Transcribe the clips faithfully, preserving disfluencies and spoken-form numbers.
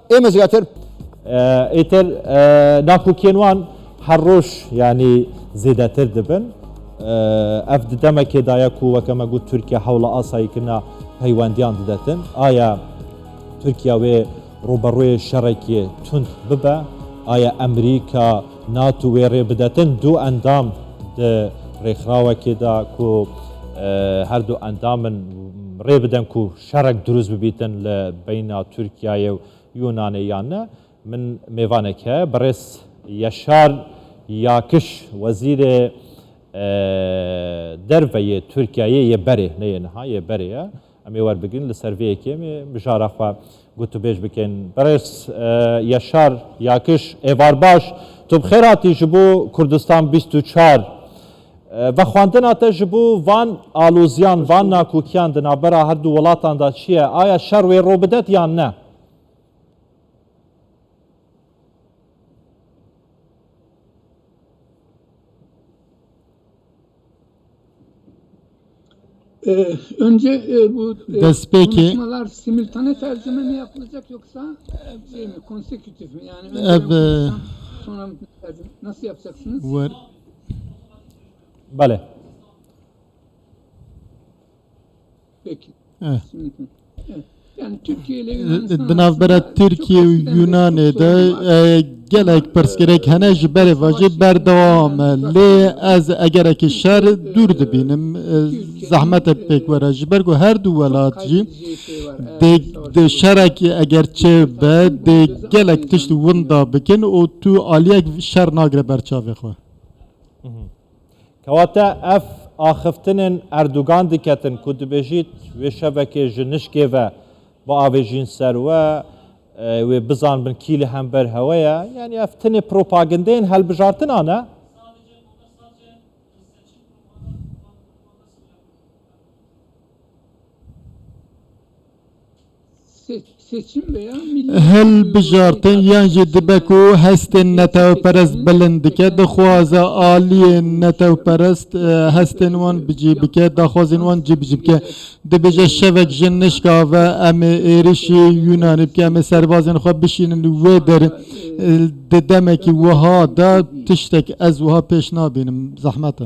Ême zêdetir. Êtir nakokiyên wan her roj, yanî, zêdetir dibin. Ev di demekê de ye ku, weke me got, Tirkiye hewla asayîkirina peywendiyan didetin. Aya Tirkiye wê rûberûyê şerekê tund bibe? Aya Amerîka, NATO wê rê bidetin? Du endam di rêxirawekê de ku, e, her du endamin rê bidin ku şerek dirust bibîtin li beyna Tirkiyeyê û Yunanê yan ne? Min mêvanek heye, birêz Yaşar Yakiş, wezîrê, e, derve yê Tirkiyeyê yê berê, ne yê niha, yê berê ye. Em ê werbigirin, li ser vê yekê em ê mijara xwe gotûbêj bikin. Birêz, e, Yaşar Yakiş, êvar baş. Tu bi xêr hatî ji bo Kurdistan bîst û çar. E, vexwendina te ji bo van aloziyan, van nakokiyan di navbera her du welatan de çi ye? Aya şer wê rû bidet yan ne? Ee, önce e, bu e, Destpêkê konuşmalar simultane tercüme mi yapılacak yoksa şey mi, konsekutif mi? Yani önce Ev, ben e, konuşsam, sonra mı tercüme? Nasıl yapacaksınız? Wer- Belê. Peki. Eh. Simultane. Evet. Yani Türkiye ile Yunanistan Di navbera arasında Tirkiye çok û eskiden beri Yunanê çok de, sorun var. e, gelek pirsgirêk hene, ji berê ve jî berdewam e. Lê ez egerekî şer dûr dibînim. E, zehmet e pêk were. Ji ber ku her du welat jî dê, dê şerekî eger çêbe, dê gelek tişt winda bikin û tu aliyek şer nagire ber çavê xwe. Kewate ev axiftinên Erdogan diketin ku dibêjît wê şevekê ji nişkê ve biavêjîn ser we, e, wê bizanbin kî li hember hewe ye. Yanî ev tenê propagandeyên helbijartina ne? Hilbijartin yan jî dibe ku hestên netewperest bilind dike, dixwaze aliyên netewperest, e, hestên wan bi cî bike, daxwazên wan cî bi cî bike. Dibêje şevek ji nişka ve em ê êrişî Yunanê bikin, em ê serbazên xwe bişînin wê der. E, di demekî wiha de tiştek ez wiha pêş nabînim, zehmet e.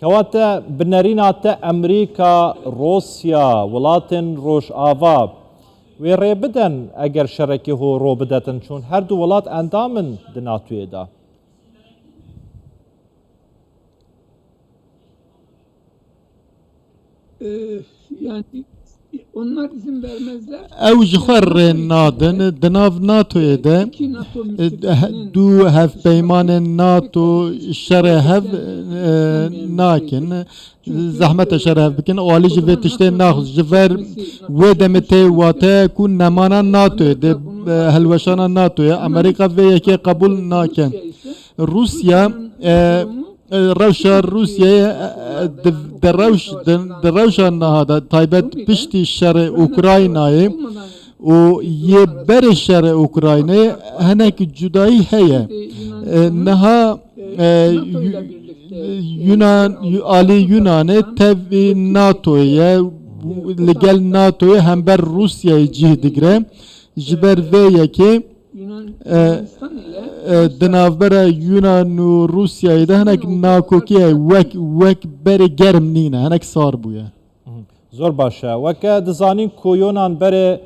Kewate bi nerîna te Amerîka, Rûsya, welatên Rojava wê rê bidin eger şerekê ho ro bidetin, çûn her du welat endam in di NATOyê de. Ee, yani onlar izin vermezler. Ew ji xwe rê nadin. Di nav NATOyê de, e, du hevpeymanên NATO şerê hev, e, nakin. Zehmet e şerê hev bikin. Û alî ji vê tiştê naxist. Ji ver wê demê tê wateya ku nemana NATOyê de, e, hilweşana NATOyê. Amerîka vê yekê qebûl nake. Rûsya, e, e, rewşa Rûsyayê, e, e, di, di rewş-, di, di rewşa niha de, taybet piştî şerê Ukraynayê û yê berê şerê Ukraynayê hinek cudayî heye. E, niha, e, Yu-, Yunan, Yu-, alî Yunanê tevî NATOyê ye, li gel NATOyê hember Rûsyayê cih digire. Ji ber vê yekê, e, e, di navbera Yunan û Rûsyayê de hinek nakokî ye, wek, wek berê germ nîne, hinek sar bûye. Zor baş e. Weke dizanîn ku Yunan berê,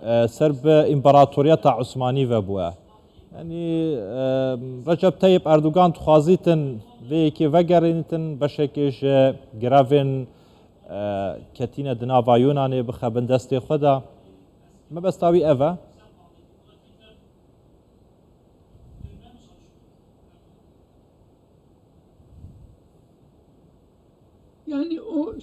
e, ser bi împaratoriyeta Osmanî ve bûye. Yanî, e, Recep Tayyip Erdogan dixwazîtin vê yekê vegerînitin, beşekê ji grevên, e, ketîne di nava Yunanê bixebin destê xwe de. Mebesta wî ev e. Yani o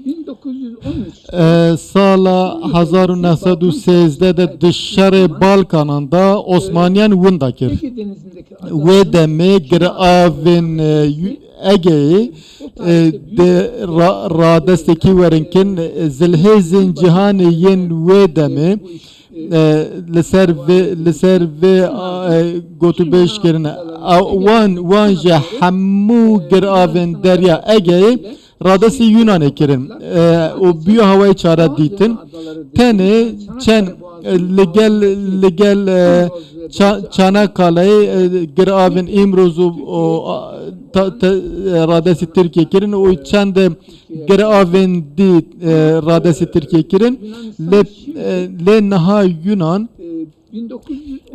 bin dokuz yüz on üç E, sala hezar û neh sed û sêzdeh de di şerê Balkanan de Osmaniyan winda kir. Wê demê giravên, e, Yu-, Egeyê, e, di ra-, radestê kî werin kin, e, zilhêzên cîhanê yên wê demê, e, li ser vê, li ser vê, a, e, gotûbêj kirine. A, wan, wan ji hemû giravên Derya Egeyê Radestî Yunanê kirin, e, û bûye hawayê çare dîtin. Tenê çend, e, li gel, li gel, e, Ça-, Çanakaleyê, e, giravên Îmroz û, û, a, ta-, te-, e, radestî Tirkiyê kirin û çend giravên dî, e, radestî Tirkiyê kirin. Lê, e, lê niha Yunan,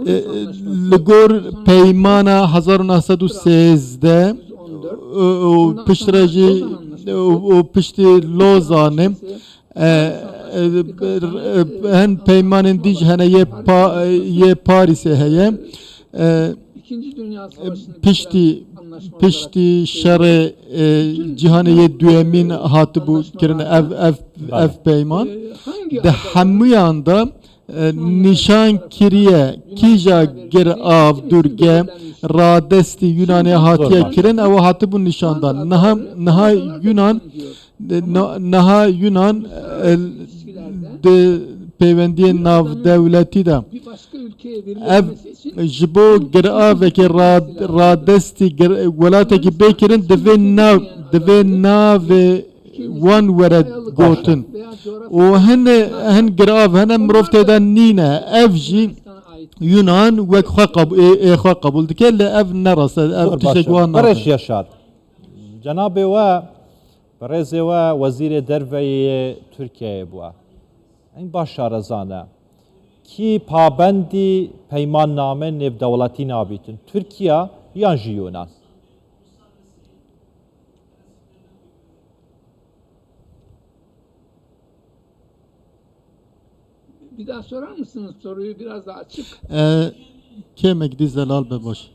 e, li gor peymana hezar û neh sed û sêzdeh û, û piştre jî û, û piştî Lozanê, e, e, e, hin peymanên dî jî hene yê Pa-, yê Parîsê heye. E, piştî, piştî şerê, e, cîhanê yê duyemîn hatibû kirin ev, ev, ev peyman. Di hemûyan de, e, nîşan kiriye kîja girav, dûrge, radestî Yunanê hatiye kirin, ew hatibû nîşandan. Niha, niha Yunan, e, na-, niha Yunan, e, di peywendiyên navdewletî de ev ji bo giravekê ra-, radestî gir-, welatekî bê kirin, divê nav, divê navê wan were gotin. Û hin, hin girav hene mirov tê de nîne. Ev jî Yunan wek xwe qab-, ê, ê xwe qebûl dike, lê ev ne rast e, ev tiştek wan nabe. Bereş Yaşar, cenabê we bi rêzê we wezîrê derve yê Tirkiyeyê bûye. Eng baş şarezan e. Kî pabendî peymanname nêvdewletî nabîtin? Tirkiye yan jî Yunan? Bir daha sorar mısınız soruyu? Biraz daha açık. E, kêmek dî zelal be baş.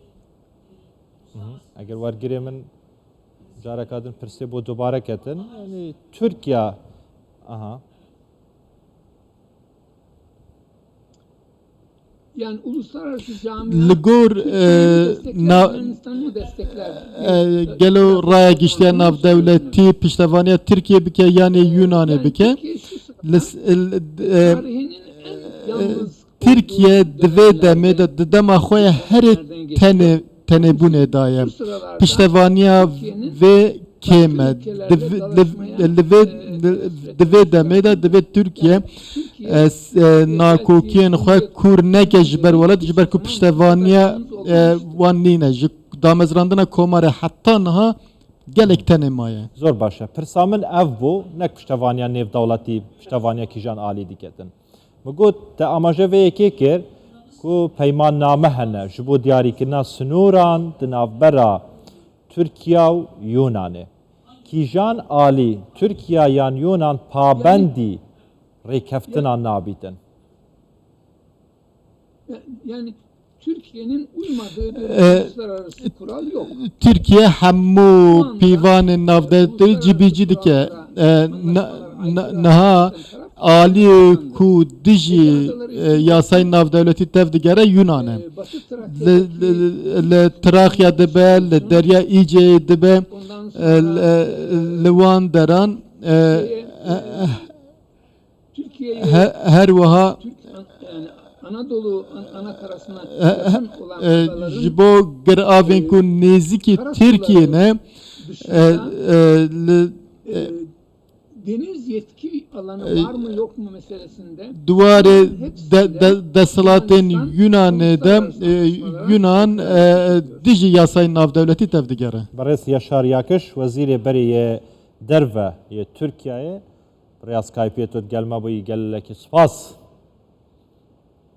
Hı hı. Eger wergirê min careka din pirsê bo dubare ketin. Yani Tirkiye, aha. Yani uluslararası camia Li gor, Türkiye'yi mi e, destekler, na-, Yunanistan'ı mı destekler? E, gelo raya giştiya navdewletî piştevaniya Tirkiye bike yanê Yunanê bike? Li s-, il-, e, Tirkiye di vê demê de, di dema xwe ya herê tenê, tenêbûnê de ye. Piştevaniya vê kêm e. Di vê, di, li vê, di, di vê demê de divê Tirkiye, e, s-, e, nakokiyên xwe kûr neke ji ber welat, ji ber ku piştevaniya, e, wan nîne. Ji damezrandina komarê heta niha gelek tenê maye. Zor baş e. Pirsa min ev bû, ne piştevaniya nêvdewletî, piştevaniya kîjan alî diketin. Min got, te amaje vê yekê kir ku peymanname hene ji bo diyarîkirina sinoran di navbera Tirkiye û Yunanê. Kîjan alî Tirkiye yan Yunan pabendî rêkeftinan nabîtin? Yani Türkiye'nin uymadığı bir E, uluslararası kural yok. Tirkiye hemû pîvanên navdewletî cîbicî dike. E, na-, na-, niha aliyê ku dijî, e, yasayên navdewletî tev digere Yunan e. Li, li, li Trakya dibe, li Derya Îceyê dibe, e, li, li wan deran, e, e, e, He-, her wiha, Türk, an-, yani Anadolu an-, anakarasına he-, yakın olan e, adaların ji bo giravên ku nêzîkî Tirkiyê ne, e, dışında, e, li, e, e, deniz yetki alanı e, var mı yok mu meselesinde duwarê hepsinde de, de, desthilatên Yunanê de, e, Yunan, e, dijî yasayên navdewletî tev digere. Berêz Yaşar Yakış, wezîrê berê yê derve yê Tirkiyeyê, bi rêya Skypeê tu digel me bûyî, gelekî spas.